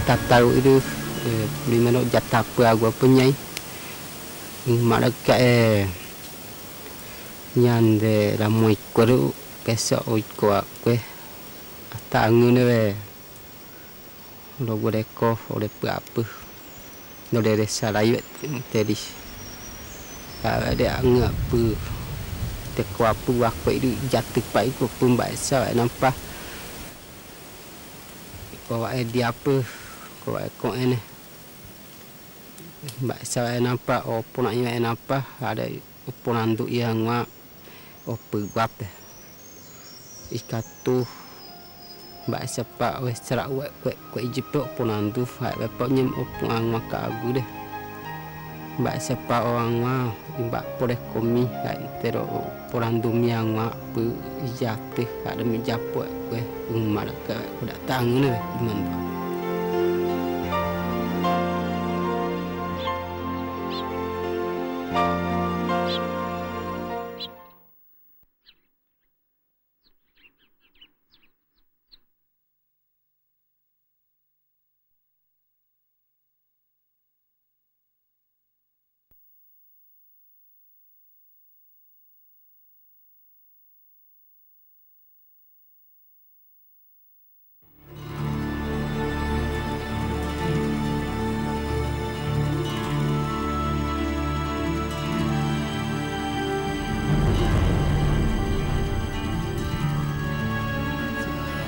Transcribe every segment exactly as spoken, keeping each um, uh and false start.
tataru iru, eh, primero ya tape agu ape ñai. Maraka, eh, ñande la moi kueru, pesa oi ko akue. Ata angune be. Olo gua de ko, olo de pe ape. Olo de sarayu teri. Ka de ange ape. Te ko ape wa ko iru jate pa iko pun ba esa wa nampa. Ko wa e di ape. Ko wa e ko ene. Ba esa wa nampa, o pona iwa nampa. Ada o pona ndu iya ngua. O pe guape. Ikatu. Ba esa pa we sara we kue kue ijipe o pona ndu. Hai we pa nyem o pona ngua ka agu de. Ba esa pa o ngua. Imba pore komi. Hai tero o pona ndu mi ngua. Pe ijate. Ada mi japo we kue. Umar ka we kuda tangan we. Iman pa.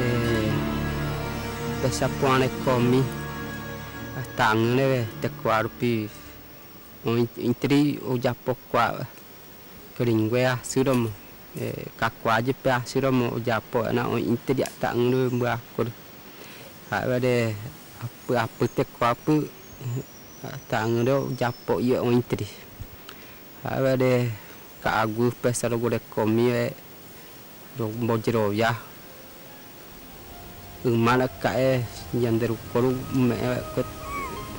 Eh, pesa pone komi. Tangan le te kuaru pi. O in-, interi o japo kua. Keringwe a suromo. Eh, kakua aja pe a suromo o japo na o interi a tangan le mbua kua. Awa de ape ape te kua ape. Tangan le o japo iyo o interi. Awa de ka agu pesa lo gode komi we. Mbojero ya. Umana ka e, yanderu koru me e,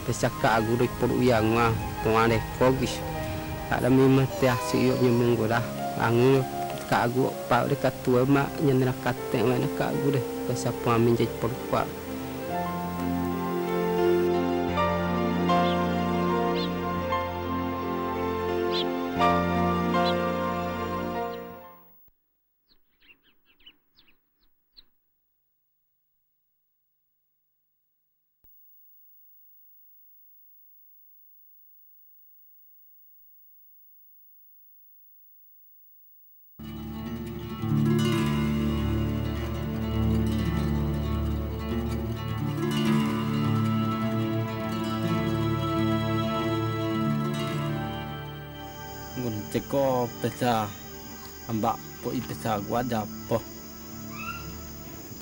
pesa ka agu do iporu ya ngua, poane kogis. Ada mi mate asi iyo nyemungu da. Angu ka agu pa de ka tua ma, yandera kate ma na ka agu de. Pesa poane menjadi poru kua. Gun ceko pesa amba po i pesa gua japo.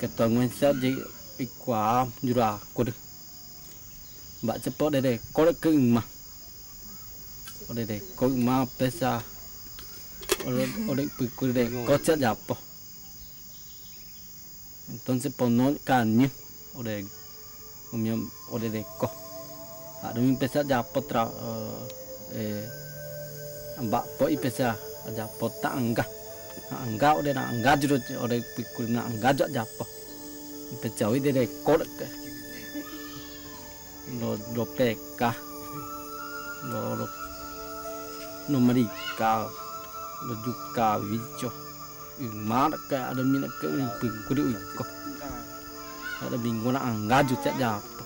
Ketongon sa je ikua jura kudu. Mbak cepo dede kore ke ima. Dede ko ima pesa. Ode, ode piku dede ko cak japo. Entonces pono kanyu. Ode umio ode deko. Adu mi pesa japo tra, eh, eh, mbak po i pesa japo ta angga. Na angga ode na angga juro ode piku na angga juro japo. Pesa wi dede kore ke. Lo, lo peka. Lo, lo, lo marika. Lo juka wico. Imana ka ada mina ka pengkuri uko. Ada bingona angaju cak japo.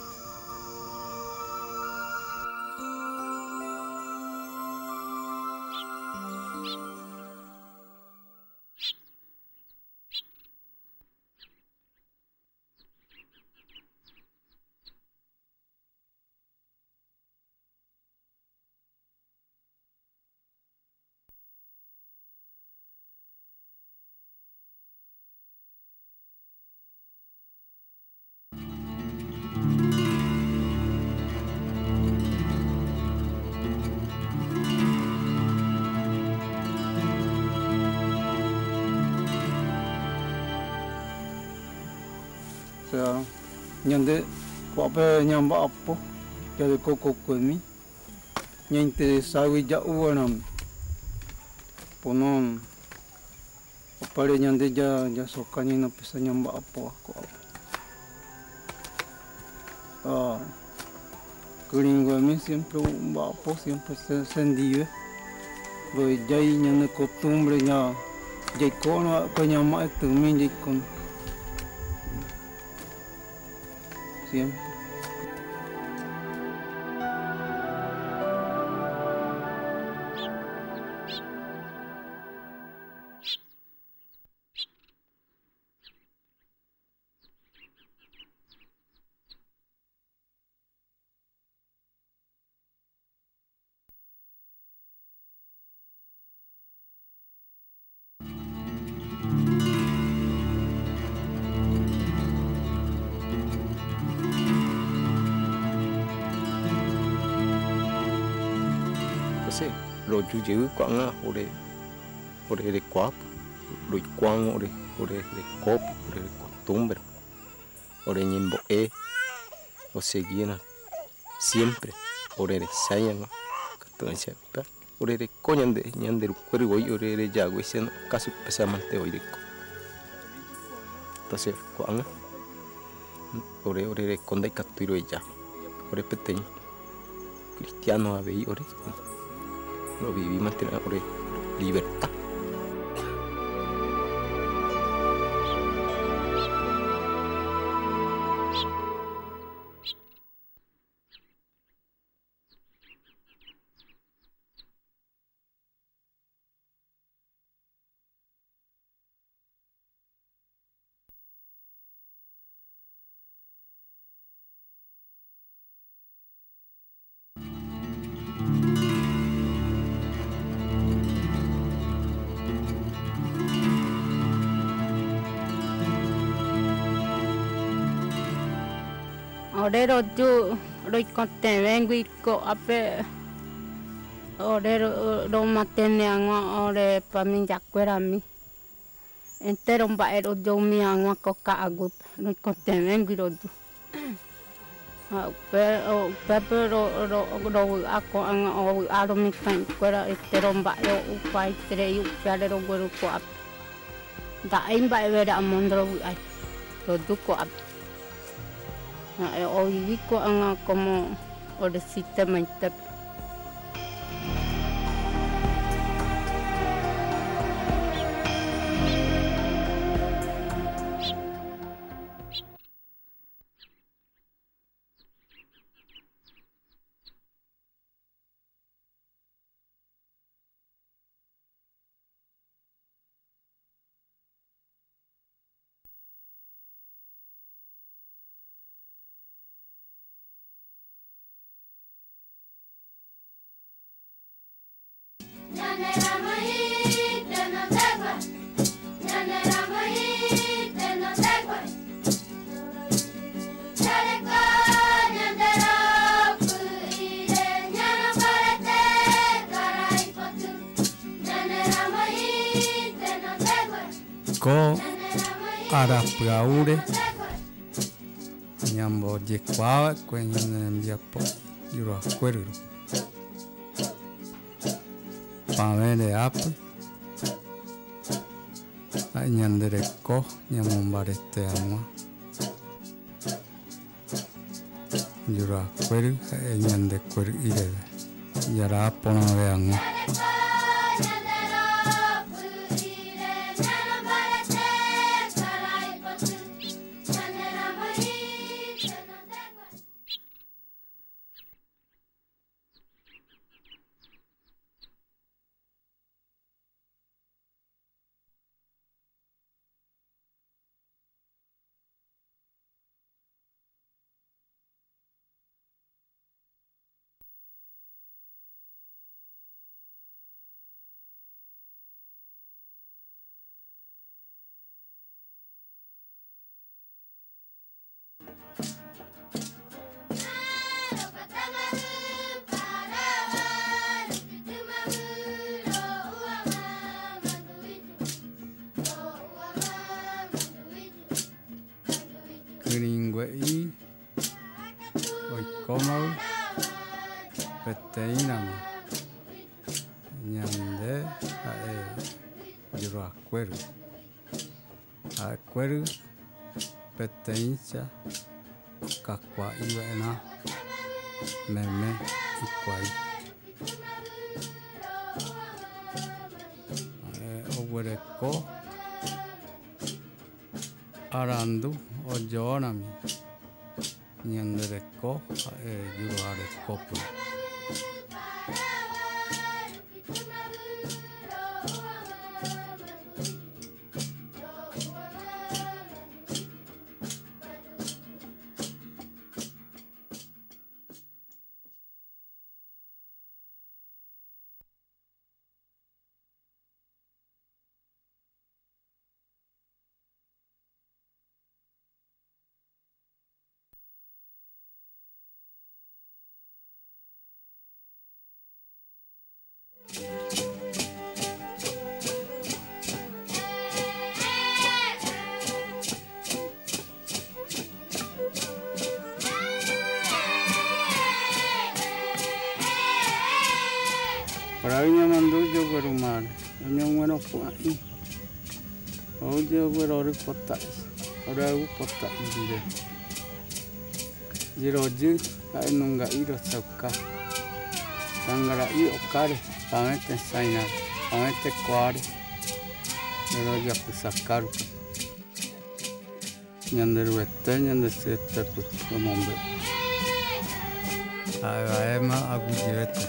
Sa, ñande, kuape ñamba apo, jadi koko kuemi. Ña interesa wi ja uwa nam. Ponon. Apare ñande ja, ja soka ñi na pesa ñamba apo ako apo. Ah, Kürïnguemi siempre u'umba'apo, siempre se, sendí we. Bue yayi ña ne costumbre ña, yaikó'ona kue ña ma'i tümíin yaikó'ona. Siempre. Entonces, royu yɨɨ kua'anga ore, ore rekoapü, roikua'a ore, ore rekoopü, ore recostumbre. Ore ñaimbo'e, o seguína siempre, ore resaña, ore reko ñande, ñande rukuerü oí, ore reyaaguesia, caso especialmente oí reko. Entonces, kua'anga, ore, ore reko nda ikatui roeya, ore peteĩ cristiano avei ore, ro viví mantener ore libertad. Ore royu roikotewengui ko'ápe, ore ro, ro mantener agua ore familia kuerami. Entero mba'e royoumi agua ko ka'aguýpe, roikotewengui royu. Ha upépe ro, ro, rovy'a ko'ág̃a, ovy'a ro mitã'ikuéra, entero mba'e opa eterei upévare rogueru ko'ápe. Nda'éi mba'evére amo nderovy'ái, roju ko'ápe. Ha'e ovivi ko'ág̃a como ore sistemaite. Ko ára pya'ure ñamboyekuaa va'ekue ñane rembiapo Juru Akuéryru. Pavẽre ápe, ha'e ñande reko ñamombarete hag̃ua. Juru Akuéry ha'e ñande kuery'íre, jara'a porãve hag̃ua. Kyrĩngue'i oikómagui peteĩramo ñande ha'e Juru Akuéry. Ha'ekuéry peteĩcha kakua'i wae'na, meme ikuai. Eh, oguereko arandu oyoorami, ñandereko, eh, yuruarekópɨ. Ora ña mandu yogueru mare, ña ñueru pu'ai. Ou yogueru ori pota'i, ora eu pota'i rire. Yiroyɨ, ae nunga'i rosauka. Tangara'i okare, pawete sainare, pawete koare. Ero yapusakaru. Ñanderuete, ñandesietepɨ, omombe'u. Aevaema aguyuete.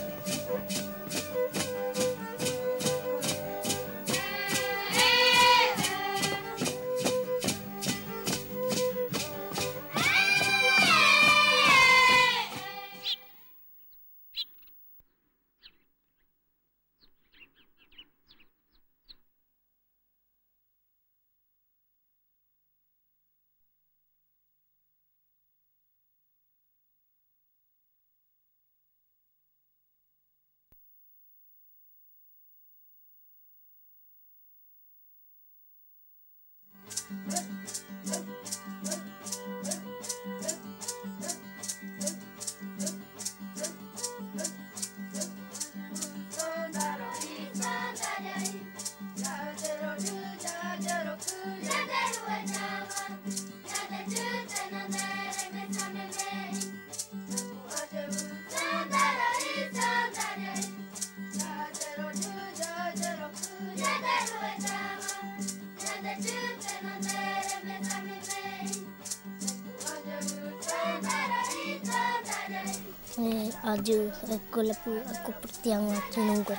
Eh, ayu, eh, kolapu aku pertiang ayu nunggu.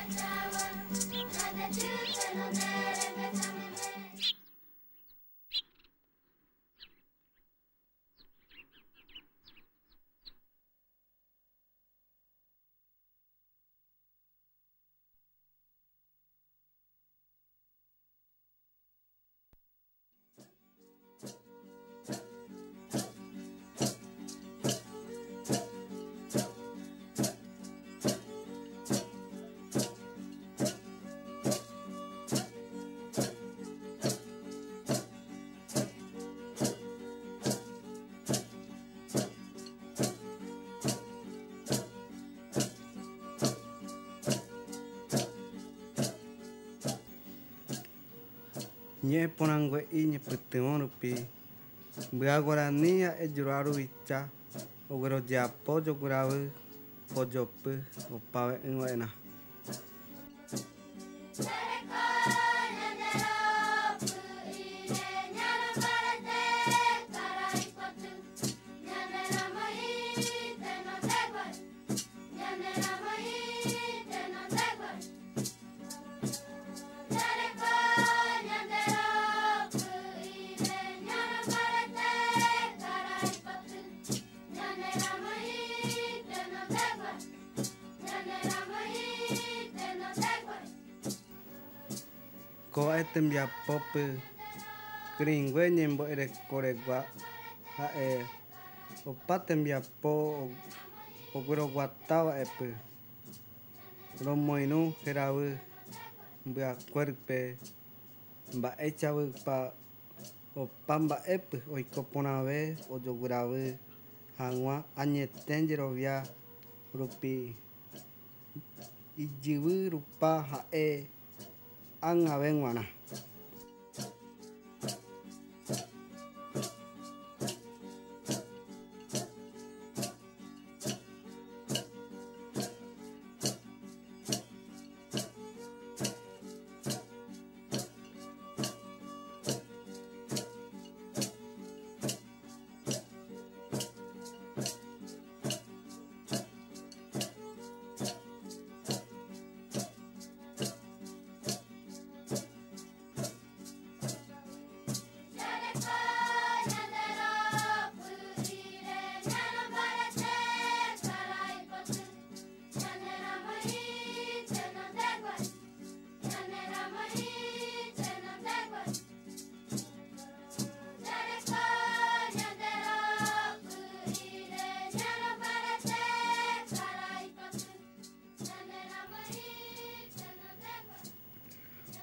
Ñe'e porangue'i ñepytyvõ rupi, mbya guarani a'e yurua ruvicha, ogueroyapo yoguirawi poyopy opave'ỹ wae'na. Ko ae tembiapópɨ, kɨriingue ñembo'erekoregua ha'e opa tembiapo o-, ogueroguata va'epɨ. Romoirũ heraɨvy mbyakuérüpe mba'éichavepa opa mba'épɨ oiko porãve ojoguiravi hag̃ua añete jerovia rupi ijyvy rupa ha'e ág̃ave g̃uarã.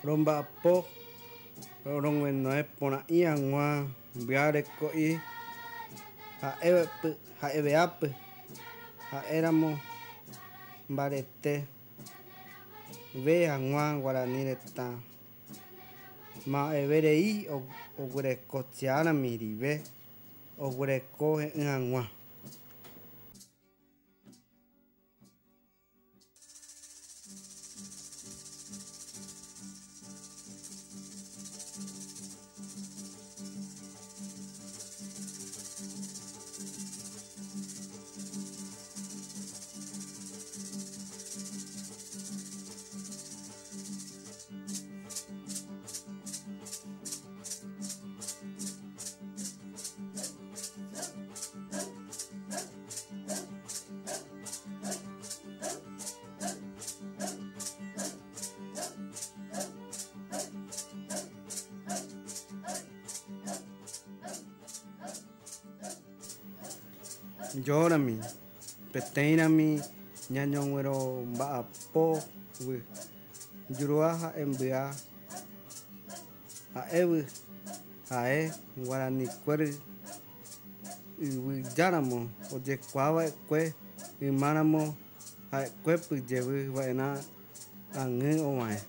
Romba'apo, roguenoe porã'ĩ aguã, mbya reko'i, ha'e, ha'e weapy, ha'éramo mbaretewe aguã Guarani retã. Ma'ẽwẽ rei o-, oguereko che ãrami ndive, oguereko he'ỹ aguã. Yórami, peteĩrami ñañogueromba'apo guy, yurua ha'e mbya, ha'e guy, ha'e guaranikuéri yvyja ramo oyekuaa va'ekue, ymáramo ha'ekue pyjevy va'erã añy owaẽ.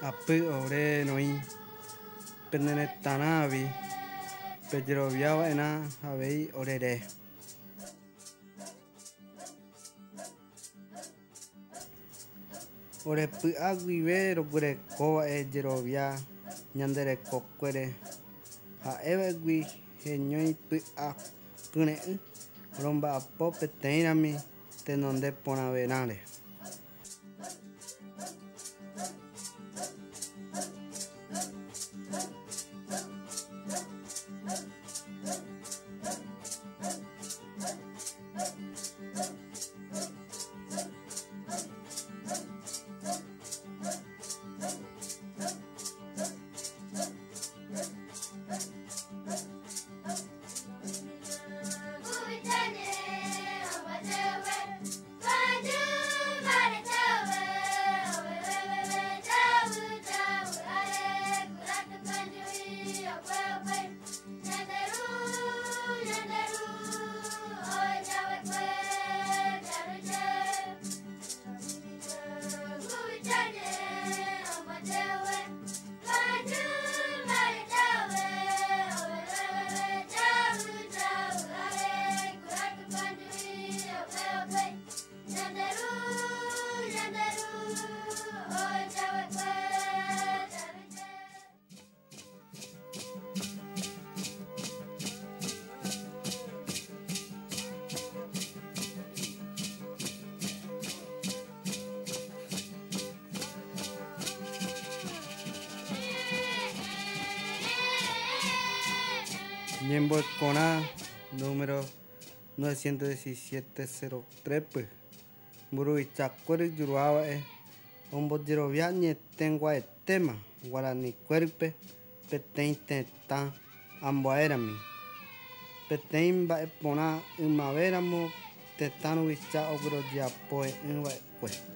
Apy ore roĩ, peneretãrã avei, pejerovia va'erã avei orere. Ore py'a guive roguereko va'e jerovia ñande rekokuére, ha'e va'egui heñói py'a kyre'ỹ, romba'apo peteĩrami tenonde porãverãre. Ñembo'ekorã número novecientos diecisiete cero tres py. Mburuvichakuéri yurua va'e ombojerovia ñe'ẽteguaetéma guaranikuérpe peteĩ tetã ambuaérami. Peteĩ mba'e porã ymavéramo tetã ruvicha oguerojeapo he'ỹ va'ekue.